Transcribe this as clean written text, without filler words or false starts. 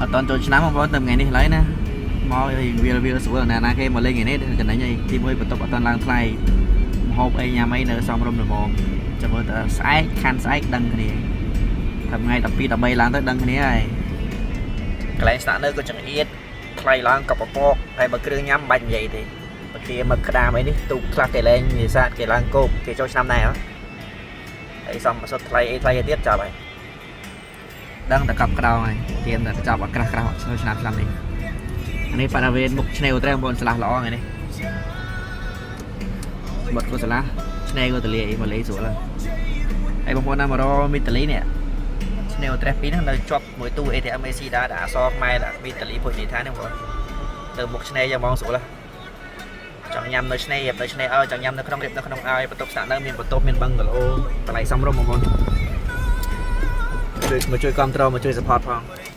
អត់តន់ចូលឆ្នាំបងប្អូនទៅថ្ងៃនេះឡើយណាមកវាលវាលស្រួលណាណាគេមកលេងថ្ងៃនេះចំណេញអីទីមួយបន្ទប់អត់តន់ឡើងថ្លៃម្ហូបអីញ៉ាំអីនៅសមរម្យល្មមចាំមើលតើស្អែកខាន់ស្អែកដឹងគ្នាថាថ្ងៃ12 13ឡើងទៅដឹងគ្នាហើយកន្លែងស្នាក់នៅក៏ចង្អៀតថ្លៃឡើងកបពកហើយបើគ្រឿងញ៉ាំមិនបាច់និយាយទេបើគេមកក្តាមអីនេះទូកខ្លះគេលែងនេសាទគេឡើងគោកគេចូលឆ្នាំដែរហ៎ហើយសំសុទ្ធថ្លៃអីថ្លៃអីទៀតចាប់ហើយ ដឹងតែកប់ក្តោងហើយទៀមតែកញ្ចប់អត់ក្រាស់ក្រាស់ឆ្នាំឆ្នាំឆ្នាំនេះអានេះប៉ារ៉ាវេនមុខឆ្នេរត្រែបងប្អូនឆ្លាស់ល្អថ្ងៃនេះបត់ក៏ឆ្លាស់ឆ្នេរក៏ទលាយមកលេងស្រួលហើយហើយបងប្អូនណាមករមីតលីនេះឆ្នេរត្រេះពីរហ្នឹងនៅជាប់មួយទូ ATM AC ដែរដាក់អក្សរខ្មែរដាក់មីតលីភោជនីយដ្ឋានហ្នឹងបងប្អូនទៅមុខឆ្នេរយ៉ាងហ្មងស្រួលហើយចង់ញ៉ាំនៅឆ្នេររៀបនៅឆ្នេរឲ្យចង់ញ៉ាំនៅក្នុងរៀបនៅក្នុងឲ្យបន្ទប់ស្នាក់នៅមានបន្ទប់មានបឹងកាឡូតម្លៃសមរម្យបងប្អូនជួយមកជួយគ្រប់គ្រងមកជួយ support ផង។